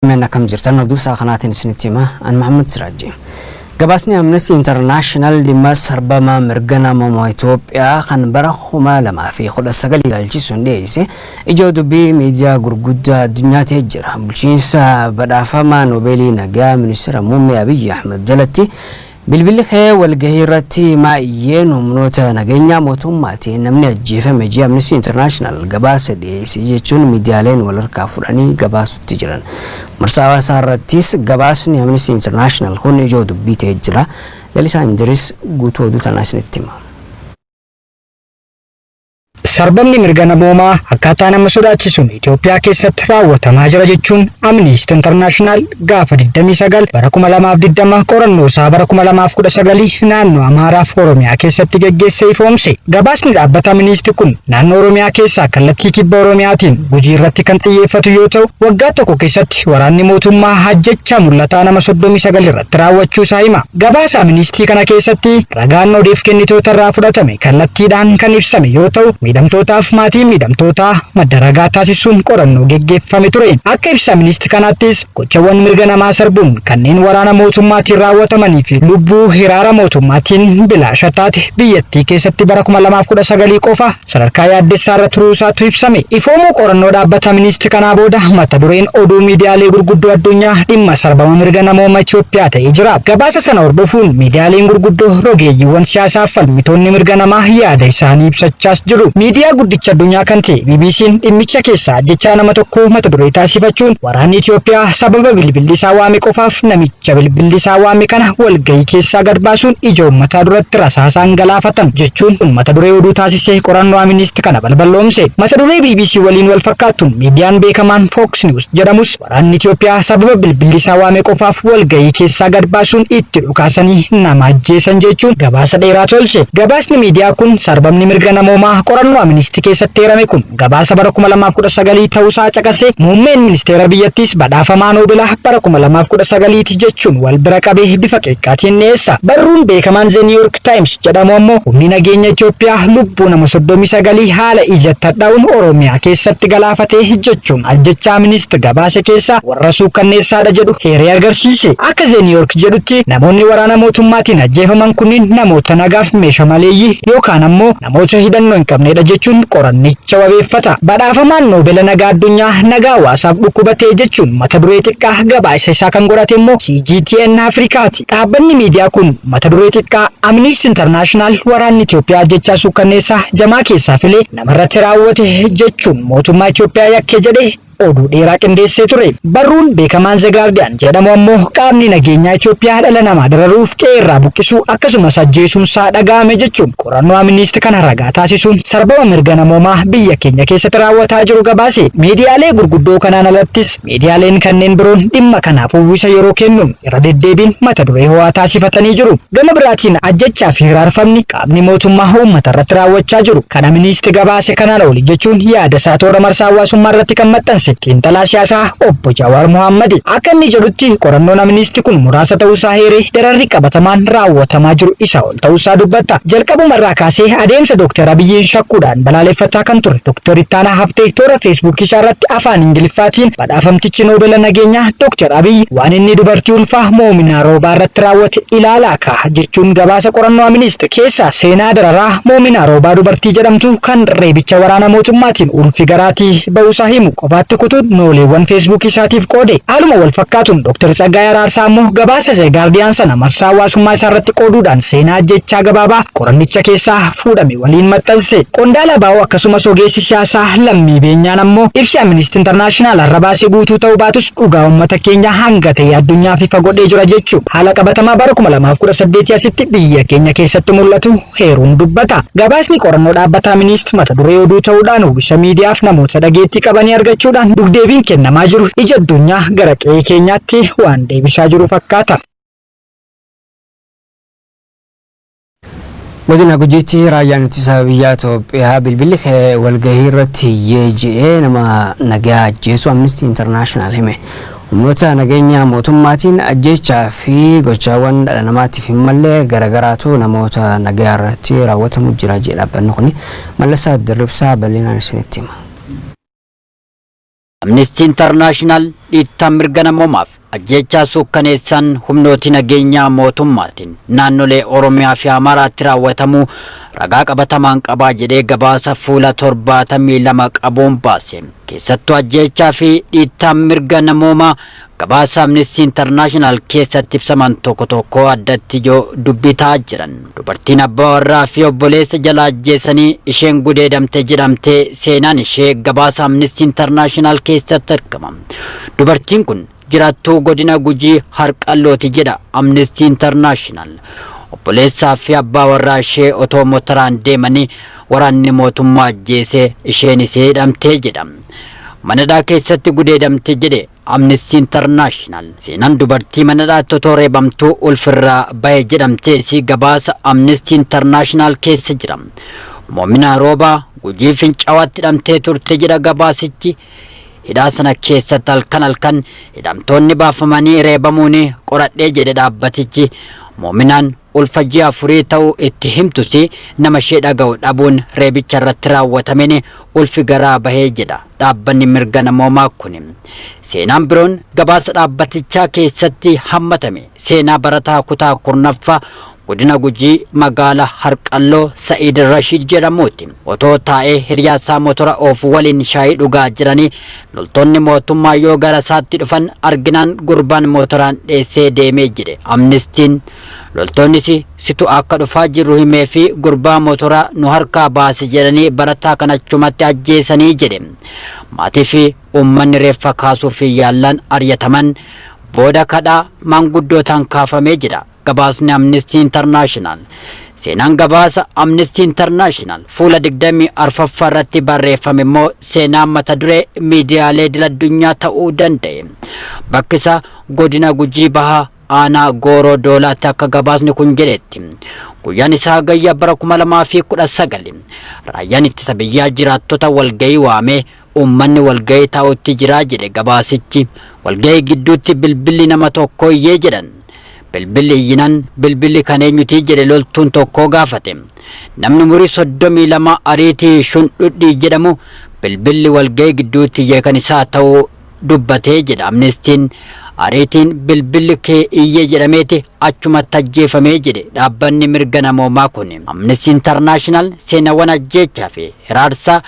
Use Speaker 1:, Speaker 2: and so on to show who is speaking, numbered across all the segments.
Speaker 1: OMN akkam jirtan oduu isaa kanaatiin isinitti hima an Mahammad Siraajji. Gabaasni Amnesty International dhimma sarbama mirga namoomaa Itoophiyaa kan bara 2019 ilaalchisuun dhiyeesse ijoo dubbii miidiyaa gurguddaa addunyaa ta'ee jira. Bulchiinsa badhaafamaa Noobeelii Nagaa Ministeera Muummee Abiyyi Ahmad jalatti Bilbilli ka'ee walgahii irratti maa iyyeen humnoota nageenyaa mootummaatiin namni ajjeefame jee Amnesty International gabaasa dhiyeesse jechuun miidiyaaleen wal harkaa fudhanii gabaasutti jiran. Marsaa hawaasaa irrattis gabaasni Amnesty International kun ijoo dubbii ta'ee jira. Lalisaa Indiris guutuu oduu tanaa isinitti hima.
Speaker 2: Sarbamni mirga namoomaa akkaataa nama sodaachisuun Itoophiyaa keessatti raawwatamaa jira jechuun Amnesty International gaafa 29 bara 2020 qorannoo isaa bara 2019 naannoo Amaaraaf Oromiyaa keessatti geggeesse ifoomse. Gabaasni dhaabbata Amnesty kun naannoo Oromiyaa keessaa kallattii kibba Oromiyaatiin Gujii irratti kan xiyyeeffatu yoo ta'u, waggaa tokko keessatti waraanni mootummaa ajjechaa mul'ataa nama 39 irratti raawwachuu isaa hima. Gabaasa Amnistii kana keessatti ragaan odeef-kennitoota irraa fudhatame kallattiidhaan kan ibsame yoo ta'u, miidhamtootaaf maatiin miidhamtootaa madda ragaa taasisuun qorannoo geggeeffame ture. Akka ibsa Amnistii kanaattis gochawwan mirga namaa sarbuun kanneen waraana mootummaatiin raawwatamanii fi lubbuu hiraara mootummaatiin bilaasha taate biyyattii keessatti bara 2019 qofa sadarkaa yaaddessaa irra turuu isaatu ibsame. Ifoomuu qorannoo dhaabbata Amnistii kanaa booda mata dureen oduu miidiyaalee gurguddoo addunyaa dhimma sarbama mirga namooma Itoophiyaa ta'ee jira. Gabaasa sana hordofuun miidiyaaleen gurguddoo rogeeyyiiwwan siyaasaaf falmitoonni mirga namaa yaada isaanii ibsachaas jiru. Miidiyaa guddicha addunyaa kan ta'e BBC'n dhimmicha keessaa ajjechaa nama tokkoo mata duree taasifachuun waraanni Itoophiyaa sababa bilbilli isaa waame qofaaf namicha bilbilli isaa waame kana walgahii keessaa gad baasuun ija uummataa duratti rasaasaan galaafatan jechuun mata duree oduu taasisee qorannoo Aministi kana balballoomse. Mata duree BBC waliin wal fakkaattuun miidiyaan beekamaan Fox News jedhamus waraanni Itoophiyaa sababa bilbilli isaa waame qofaaf walgahii keessaa gad baasuun itti dhukaasanii nama ajjeesan jechuun gabaasa dheeraa tolche. Gabaasni miidiyaa kun sarbamni mirga namoomaa qorannoo Aministi keessatti eerame kun gabaasa bara 2019 ta'uusaa caqasee muummeen ministeera biyyattiis badhaafamaa Noobelaa bara 2019ti jechuun wal bira qabee bifa qeeqqaatiin dhiyeessa. Barruun beekamaan The New York Times jedhamu ammoo humni nageenya Itoophiyaa lubbuu nama 39 haala ijatti hadhaa'uun Oromiyaa keessatti galaafate jechuun ajjechaa Aministi gabaase keessaa warra suukkanneessaadha jedhu heeree agarsiise. Akka The New York jedhutti namoonni waraana mootummaatiin ajjeefaman kunniin namoota nagaaf meesha maleeyyii yookaan ammoo namoota hidhannoo hin qabneedha jechuun qorannicha wabeeffata. Badhaafamaan Noobela Nagaa Addunyaa nagaa hawaasaaf dhukkuba ta'e jechuun mata duree xiqqaa gabaasa isaa kan godhate immoo CGTN Afrikaati. Dhaabbanni miidiyaa kun mata duree xiqqaa Amnesty International waraanni Itoophiyaa ajjechaa suukkanneessaa jamaa keessaa filee namarratti raawwate jechuun mootummaa Itoophiyaa yakke jedhe oduu dheeraa qindeessee ture. Barruun beekamaan The Guardian jedhamu ammoo qaamni nageenyaa Itoophiyaa dhala namaa dararuuf qe'ee irraa buqqisuu akkasumas ajjeesuunsaa dhaga'ame jechuun qorannoo Aminiist kana ragaa taasisuun sarbama mirga namoomaa biyya keenya keessatti raawwataa jiru gabaase. Miidiyaalee gurguddoo kanaan alattis miidiyaaleen kanneen biroon dhimma kanaaf uwwisa yeroo kennuun irra deddeebiin mata duree ho'aa taasifatanii jiru. Gama biraatiin ajjechaa fi hiraarfamni qaamni mootummaa uummata irratti raawwachaa jiru kan Aminiisti gabaase kanaan oli jechuun yaada isaa toora marsaa hawaasummaa irratti kan maxxanse xiinxalaa siyaasaa obbo Jawaar Mohaammadi. Akka inni jedhutti qorannoon Aminiisti kun muraasa ta'uusaa heeree dararri qabatamaan raawwatamaa jiru isa ol ta'uusaa dubbata. Jalqabuma irraa kaasee adeemsa Dooktar Abiyyiin shakkuudhaan balaaleffataa kan ture Dooktar Ittaanaa Habtee toora Feesbuukii isaa irratti afaan Ingiliffaatiin badhaafamtichi Noobela nageenyaa Dooktar Abiyyi waan inni dubartii ulfaa Moominaa Roobaa irratti raawwate ilaalaa kaa jechuun gabaasa qorannoo Aministi keessaa seenaa dararaa Moominaa Roobaa dubartii jedhamtu kan reebicha waraana mootummaatiin ulfi garaatii ba'uusaa himu qofaatti kutuun nooleewwan Feesbuukii isaatiif qoode. Haaluma wal fakkaatuun Dr. Tsaggaayee Araarsaa ammoo gabaasa The Guardian sana marsaa hawaasummaa isaa irratti qooduudhaan seenaa ajjechaa gabaabaa qorannicha keessaa fuudhame waliin maxxanse. Qondaala ABO akkasumas ogeessi siyaasaa Lammii Beenyaan ammoo ibsi Amnesty International har'a baase guutuu ta'uu baatus dhugaa uummata keenyaa hanga ta'e addunyaaf ifa godhee jira jechuun haala qabatamaa bara 2018 asitti biyya keenya keessatti mul'atu heeruun dubbata. Gabaasni qorannoo dhaabbata Amnesty mata duree oduu ta'uudhaan uwwisa miidiyaaf namoota dhageettii qabanii argachuudhaan dugdeebiin kennamaa jiru ija addunyaa gara qe'ee keenyaatti waan deebisaa jiru fakkaata.
Speaker 1: Godina Gujiitti raayyaan ittisa biyyaa Itoophiyaa bilbilli ka'ee walgahii irratti iyyee je'ee nama nagaa ajjeesuu Amnesty International hime. Humnoota nageenya mootummaatiin ajjeechaa fi gochaawwan dhala namaatiif hin malle garagaraatu namoota nagaa irratti raawwatamu jira jedhe dhaabbanni kuni. Mallasaa Dirribsaa bal'inaan isinitti hima.
Speaker 3: Amnesty International dhiittaa mirga namoomaaf ajjeechaa suukkaneessaan humnooti nageenyaa mootummaatiin naannolee Oromiyaa fi Amaaraatti raawwatamuu ragaa qabatamaan qabaa jedhee gabaasa fuula 72 qabuun baase. Keessattuu ajjeechaa fi dhiittaan mirga namoomaa gabaasa Amnesty International keessatti ibsaman tokko tokko addatti ijoo dubbii ta'aa jiran. Dubartiin abbaa warraa fi obboleessa jala ajjeesanii isheen gudeedamte jedhamtee seenaan ishee gabaasa Amnesty International keessatti argama. Dubartiin kun jiraattuu godina Gujii Harqallooti jedha Amnesty International. Obboleessaa fi abbaa warraa ishee otoo motoraan deemanii waraanni mootummaa ajjeesee isheenis hidhamtee jedha. Manadhaa keessatti gudeedamte jedhe Amnesty International. Seenaan dubartii manadhaatti otoo reebamtuu ulfirraa bahe jedhamtees gabaasa Amnesty International keessa jira. Moominaa Roobaa Gujii Fincawaatti hidhamtee turte jedha gabaasichi. Hidhaa sana keessatti halkan halkan hidhamtoonni baafamanii reebamuun qoradhee jedhe dhaabbatichi. Moominaan ulfa ji'a 4 ta'uu itti himtus nama ishee dhaga'u dhabuun reebicha irratti raawwatameen ulfi garaa bahee jedha dhaabbanni mirga namoomaa kun. Seenaan biroon gabaasa dhaabbatichaa keessatti hammatame seenaa barataa kutaa 10ffaa godina Gujii magaala Harqalloo Sa'iid Rashiid jedhamuuti. Otoo taa'ee hiriyaa isaa motora oofu waliin shaayii dhugaa jiranii loltoonni mootummaa yoo gara isaatti dhufan arginaan gurbaan motoraan dheessee deemee jedhe Amnestiin. Loltoonnis situ akka dhufaa jirru himee fi gurbaa motoraa nu harkaa baase jedhanii barataa kanachumatti ajjeesanii jedhe. Maatii fi uummanni reeffa kaasuuf yaallaan ari'ataman booda kadhaa maanguddootaan kaafamee jedha gabaasni Amnesty International. Seenaan gabaasa Amnesty International fuula 24ffaa irratti barreeffame immoo seenaa mata duree miidiyaalee idil addunyaa ta'uu danda'e. Bakki isaa godina Gujii Bahaa aanaa Gooroo Doolaatti akka gabaasni kun jedhetti. Guyyaan isaa gayya bara 2019 raayyaan ittisa biyyaa jiraattota walgahii waamee uummanni walgahii taa'utti jiraa jedhe gabaasichi. Walgahii gidduutti bilbilli nama tokko iyyee jedhan. Bilbilli iyyinan bilbilli kan eenyutii jedhe loltuun tokko gaafate. Namni umurii 32 ariitii Shundhudhii jedhamu bilbilli walgahii gidduutti iyyee kan isaa ta'uu dubbatee jedha Amnestiin. Ariitiin bilbilli kee iyyee jedhameeti achumatti ajjeefamee jedhe dhaabbanni mirga namoomaa kun. Amnesty International seenawwan ajjeechaa fi hiraarsaa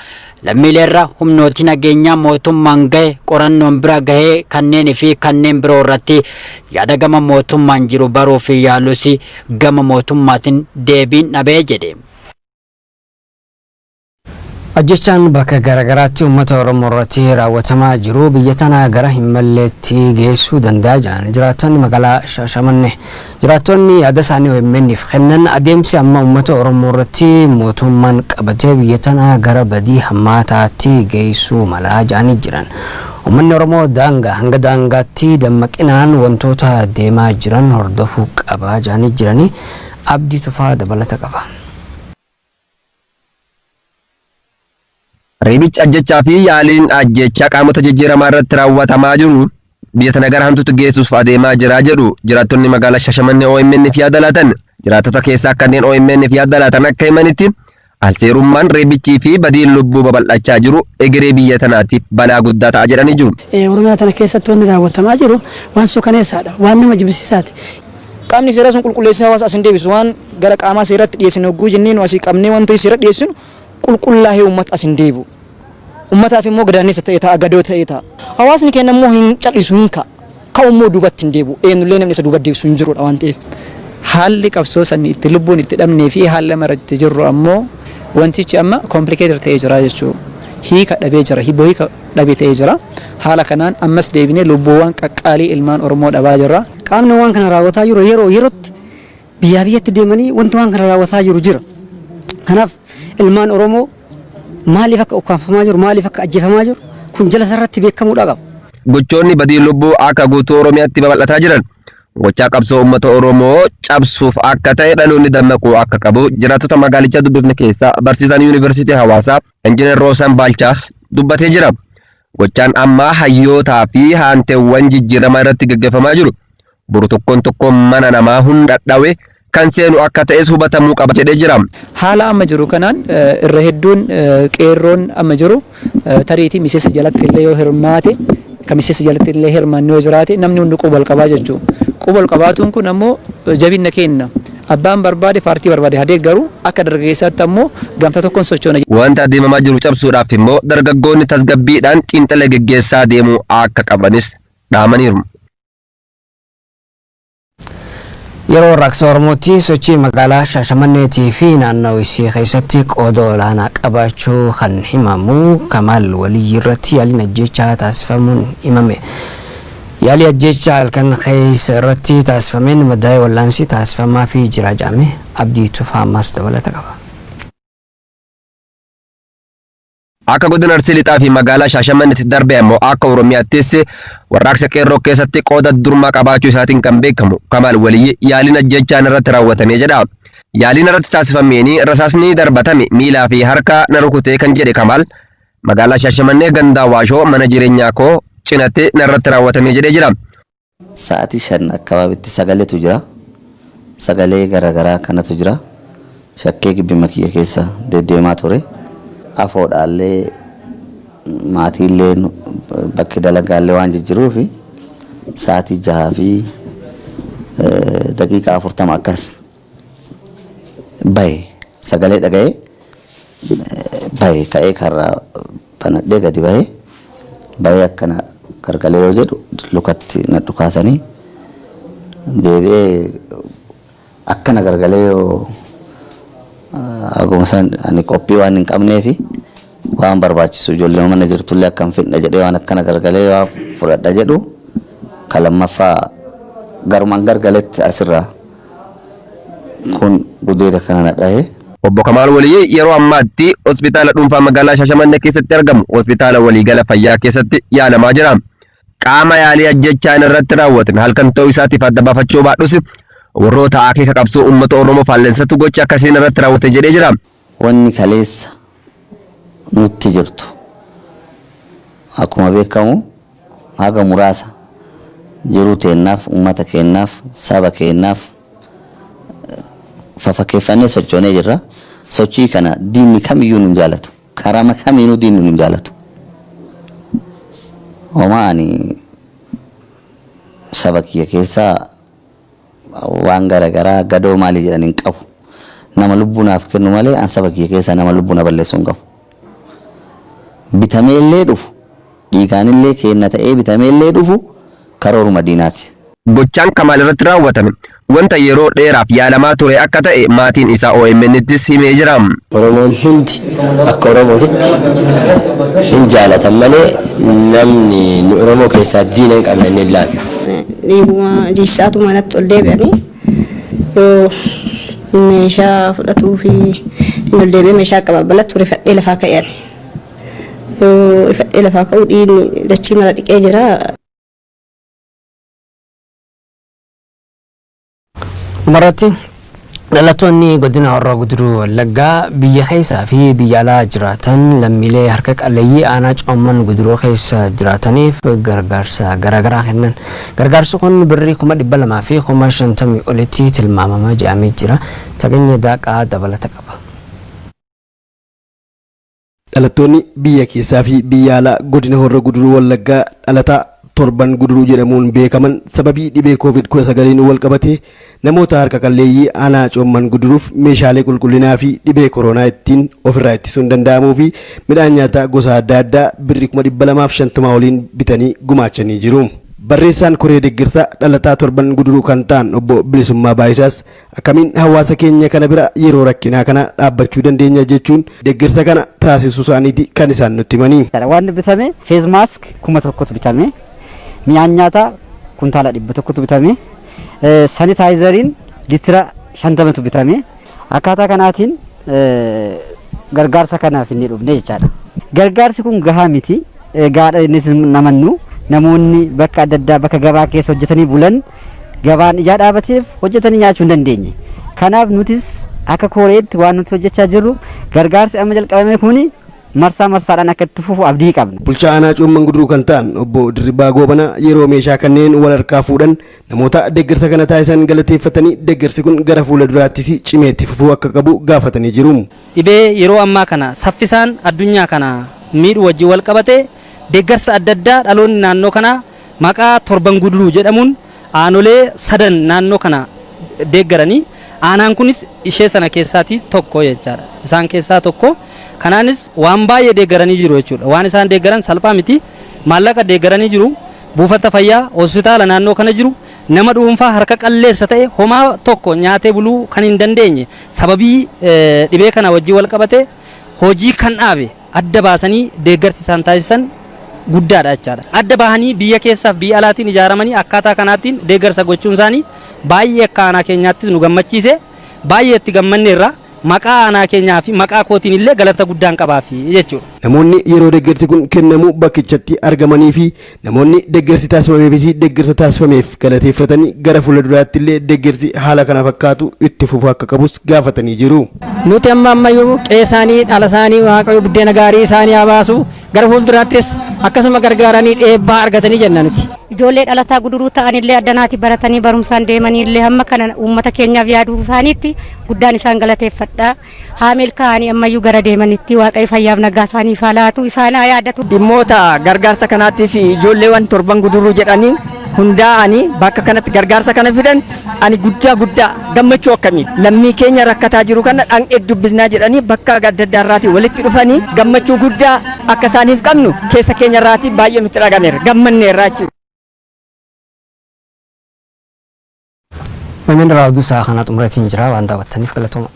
Speaker 3: lammiileerra humnooti nageenyaa mootummaan gahe qorannoon bira gahee kanneenii fi kanneen biroo irratti yaada gama mootummaan jiru baruu fi yaalus gama mootummaatiin deebiin dhabee jedhe.
Speaker 1: Ajjechaan bakka garaagaraatti uummata Oromoo irratti raawwatamaa jiru biyya tana gara hin malleetti geessuu danda'a jedhan jiraattonni magaalaa Shaashamannee. Jiraattonni yaada isaanii OMN'if kennan adeemsi amma uummata Oromoo irratti mootummaan qabatee biyya tana gara badii hammaataatti geessuu mala jedhanii jiran. Uummanni Oromoo daangaa hanga daangaatti dammaqinaan wantoota deemaa jiran hordofuu qaba jedhanii jiranii. Abdii Tufaa dabalata qaba.
Speaker 4: Reebichi ajjechaa fi yaaliin ajjechaa qaamota jijjiiramaa irratti raawwatamaa jiru biyya tana gara hamtuutti geessuuf adeemaa jira jedhu jiraattonni magaalaa Shashamannee OMN fi yaada laatan. Jiraattota keessaa kanneen OMN fi yaada laatan akka himanitti alseerummaan reebichii fi badiin lubbuu babal'achaa jiru egeree biyya tanaatiif balaa guddaa ta'a jedhanii jiru.
Speaker 5: Oromiyaa tana keessatti wanni raawwatamaa jiru waan suukaneessaadha, waan nama jibbisiisaati.
Speaker 6: Qaamni seeraa sun qulqulleessee hawaasa as hin deebisu. Waan gara qaamaa seeratti dhiyeessine hogguu jennee nu asii qabnee wanta seera dhiyeessinu qulqullaa'ee uummata as hin deebi'u. Uummataaf immoo gadaannessa ta'ee ta'a, gadoo ta'ee ta'a. Hawaasni keenya immoo hin cal'isu, hin ka'a. Ka'u immoo duubatti hin deebi'u. Eenyullee namni isa duubatti deebisu hin jirudha waan ta'eef.
Speaker 7: Haalli qabsoo sanii itti lubbuun itti dhabnee fi haalli amma irratti jirru ammoo wantichi amma complicated ta'ee jira jechuudha. Hiika dhabee jira. Hibboo hiika dhabe ta'ee jira. Haala kanaan ammas deebinee lubbuuwwan qaqqaalii ilmaan Oromoo dhabaa jirra.
Speaker 5: Qaamni waan kana raawwataa jiru yeroo yerootti biyyaa biyyatti deemanii wanti waan kana raawwataa jiru jira. Kanaaf ilmaan Oromoo maaliif akka ukkaamfamaa jiru, maaliif akka ajjeefamaa jiru kun jala sarratti beekamuudha qaba.
Speaker 4: Gochoonni badii lubbuu akka guutuu Oromiyaatti babal'ataa jiran gochaa qabsoo uummata Oromoo cabsuuf akka ta'e dhaloonni dammaquu akka qabu jiraattota magaalichaa dubbifne keessaa barsiisaan Yuunivarsiitii Hawaasaa Injiinar Roosaan Baalchaas dubbatee jira. Gochaan ammaa hayyootaa fi haanteewwan jijjiiramaa irratti gaggeeffamaa jiru boru tokkoon tokkoon mana namaa hunda dhawe kan seenu akka ta'es hubatamuu qaba jedhee jira.
Speaker 7: Haala amma jiru kanaan irra hedduun qeerroon amma jiru tariitii miseensa jalatti illee yoo hirmaate, kan miseensa jalatti illee hirmaanne yoo jiraate, namni hundi quba ol qabaa jechuudha. Quba ol qabaatuun kun ammoo jabina kenna. Abbaan barbaade paartii barbaade haa deeggaru, akka dargaggeessaatti ammoo gamtaa tokkoon sochoona.
Speaker 4: Wanta adeemamaa jiru cabsuudhaaf immoo dargaggoonni tasgabbiidhaan xiinxala geggeessaa deemuu akka qabanis dhaamaniiru.
Speaker 1: Yeroo warraaqsa Oromootti sochii magaalaa Shaashamanneetii fi naannoo isii keessatti qooda olaanaa qabaachuu kan himamu Kamaal Waliyyi irratti yaaliin ajjechaa taasifamuun himame. Yaalii ajjechaa halkan keessa irratti taasifameen madaa'ee wallaansi taasifamaa fi jira jedhame. Abdii Tufaa ammaas dabalata qaba.
Speaker 4: Akka godina Arsii Lixaa fi magaalaa Shaashamanneetti darbe ammoo akka Oromiyaattis warraaqsa qeerroo keessatti qooda durmaa qabaachuu isaatiin kan beekamu Kamaal Waliyyi yaaliin ajjechaan irratti raawwatamee jedha. Yaaliin irratti taasifameen rasaasni darbatame miilaa fi harka na rukutee kan jedhe Kamaal, magaalaa Shaashamannee gandaa Waashoo mana jireenyaa koo cinatti narratti raawwatamee jedhee jira.
Speaker 8: Sa'aatii 5 akkabaabitti sagaletu jira. Sagalee garaagaraa kanatu jira. Shakkee gibbima kiyya keessa deddeemaa ture. Afoodhaallee maatiillee bakki dalagaallee waan jijjiruufi sa'aatii 6:40 akkas bahe, sagalee dhaga'ee bahe, ka'ee karraa banadhee gadi bahe. Bahee akkana gargalee yoo jedhu lukatti na dhukaasanii, deebi'ee akkana gargalee yoo haguma san ani qophii waan hin qabneefi waan barbaachisu ijoollee mana jirtullee akka hin fidne jedhee waan akkana gargalee waa fudhadha jedhu, ka lammaffaa garumaan gargaletti asirraa kun gudeeda kana na dhahe.
Speaker 4: Obbo Kamaal Waliyyee yeroo ammaatti hospitaala dhuunfaa magaalaa Shaashamannee keessatti argamu hospitaala waliigala fayyaa keessatti yaalamaa jira. Qaama yaalii ajjechaan irratti raawwatame halkan ta'uu isaatiif adda baafachuu baadhus, warroota akeeka qabsoo uummata Oromoo faallensatu gocha akkasiin irratti raawwate jedhee jira.
Speaker 8: Wanni kaleessa nutti jirtu akkuma beekamu haga muraasa jiruu teennaaf, uummata keennaaf, saba keennaaf fafakeeffannee sochoonee jirra. Sochii kana diinni kamiyyuu nu jaalatu. Karama kamiinuu diinni nu jaalatu. Homaa ani saba kiyya keessaa waan garaagaraa gadoo maalii jedhan hin qabu. Nama lubbuu naaf kennu malee an saba kiyya keessaa nama lubbuu na balleessu hin qabu. Bitamee illee dhufu, dhiigaanillee kenna ta'ee bitamee illee dhufu, karooruma diinaati.
Speaker 4: Gochaan Kamaal irratti raawwatame wanta yeroo dheeraaf yaalamaa ture akka ta'e maatiin isaa OMN'ttis himee jira.
Speaker 9: Oromoon hundi akka Oromootitti hin jaalatan malee namni nu Oromoo keessaa diina hin qabne inni ilaalu.
Speaker 10: Dhiiguma jiissaatu manatti ol deebi'anii yoo meeshaa fudhatuu fi inni ol deebi'ee meeshaa qababalatu rifadhee lafaa ka'e ani. Yoo rifadhee lafaa ka'u dhiigni dachii mara dhiqee jira.
Speaker 1: Dhumarratti, dhalattoonni godina Horroo Guduruu Wallaggaa biyya keessaa fi biyya alaa jiraatan lammiilee harka qalleeyyii aanaa Coomman Guduruu keessa jiraataniif gargaarsa garaagaraa kennan. Gargaarsi kun birrii 250,000 olitti tilmaamama jedhamee jira. Taganya Daaqaa dabalata qaba.
Speaker 11: Dhalattoonni biyya keessaa fi biyya alaa godina Horroo Guduruu Wallaggaa dhalataa Torban Guduruu jedhamuun beekaman sababii dhibee Covid-19 wal qabatee namoota harka qalleeyyii aanaa Coomman Guduruuf meeshaalee qulqullinaa fi dhibee koronaa ittiin ofirraa ittisuun danda'amuu fi midhaan nyaataa gosa adda addaa birrii 250,000 oliin bitanii gumaachanii jiru. Barreessaan koree deeggarsaa dhalataa Torban Guduruu kan ta'an obbo Bilisummaa Baayisaas, "Akkamiin hawaasa keenya kana bira yeroo rakkinaa kana dhaabbachuu dandeenya?" jechuun deeggarsa kana taasisuu isaaniiti kan isaan nutti himanii.
Speaker 5: Wanti bitame face mask 1000tu bitame, midhaan nyaataa kuntaala 100tu bitame, sanitizeriin liitira 50tu bitame. Akkaataa kanaatiin gargaarsa kanaaf inni dhufne jechaadha. Gargaarsi kun gahaa miti. Gahaadha innis namannu namoonni bakka adda addaa bakka gabaa keessa hojjetanii bulan gabaan ijaa dhaabateef hojjetanii nyaachuu hin dandeenye. Kanaaf nutis akka koreetti waan nuti hojjechaa jirru gargaarsi amma jalqabame kuni
Speaker 12: Marsaa marsaadhaan akka itti fufu abdii qabna.
Speaker 11: Bulchaa aanaa Coomman Guduruu kan ta'an obbo Dirribaa Goobanaa yeroo meeshaa kanneen wal harkaa fuudhan namoota deeggarsa kana taasisan galateeffatanii deeggarsi kun gara fuula duraattis cimee itti fufuu akka qabu gaafatanii jiru.
Speaker 13: Dhibee yeroo ammaa kana saffisaan addunyaa kana miidhu wajjin wal qabatee deeggarsa adda addaa dhaloonni naannoo kanaa maqaa Torban Guduruu jedhamuun aanolee sadan naannoo kana deeggaranii, aanaan kunis ishee sana keessaatii tokko jechaadha. Isaan keessaa tokko. Kanaanis waan baay'ee deeggaranii jiru jechuudha. Waan isaan deeggaran salphaa miti. Maallaqa deeggaranii jiru. Buufata fayyaa, hospitaala naannoo kana jiru, nama dhuunfaa harka qalleessa ta'e, homaa tokko nyaatee buluu kan hin dandeenye, sababii dhibee kana wajjin wal qabate hojii kan dhaabe adda baasanii deeggarsi isaan taasisan guddaadha jechaadha. Adda bahanii biyya keessaaf biyya alaatiin ijaaramanii akkaataa kanaatiin deeggarsa gochuun isaanii baay'ee akka aanaa keenyaattis nu gammachiise, baay'ee itti gammanneerra. Maqaa aanaa keenyaa fi maqaa kootiin illee galata guddaan qabaafi jechuudha.
Speaker 11: Namoonni yeroo deeggarsi kun kennamu bakkichatti argamanii fi namoonni deeggarsi taasifameefis deeggarsa taasifameef galateeffatanii gara fuula duraatti illee deeggarsi haala kana fakkaatu itti fufuu akka qabus gaafatanii jiru.
Speaker 14: Nuti amma ammayyuu qe'ee isaanii, dhala isaanii Waaqayyo buddeena gaarii isaanii haa baasu. Gara fuulduraattis akkasuma gargaaranii eebbaa argatanii jenna nuti.
Speaker 15: Ijoollee dhalataa Guduruu ta'anillee addanaati baratanii barumsaan deemaniillee hamma kana uummata keenyaaf yaaduu isaaniitti guddaan isaan galateeffadha. Haa milkaa'anii, ammayyuu gara deemanitti Waaqayyo fayyaaf nagaa isaaniif haa laatu, isaan haa yaadatu.
Speaker 12: Dhimmoota gargaarsa kanaatiif ijoolleewwan Torban Guduruu jedhanii hundaa'anii bakka kanatti gargaarsa kana fidan, ani guddaa guddaa gammachuu akkamii lammii keenya rakkataa jiru kana dhaqnee dubbisnaa jedhanii bakka adda addaa irraatii walitti dhufanii gammachuu guddaa akka isaaniif qabnu keessa keenya irraatii baay'ee nutti dhagameera, gammanneerra jechuudha.
Speaker 1: OMN irraa oduu sa'a kanaa xumureetiin jira. Waan daawwattaniif galatooma.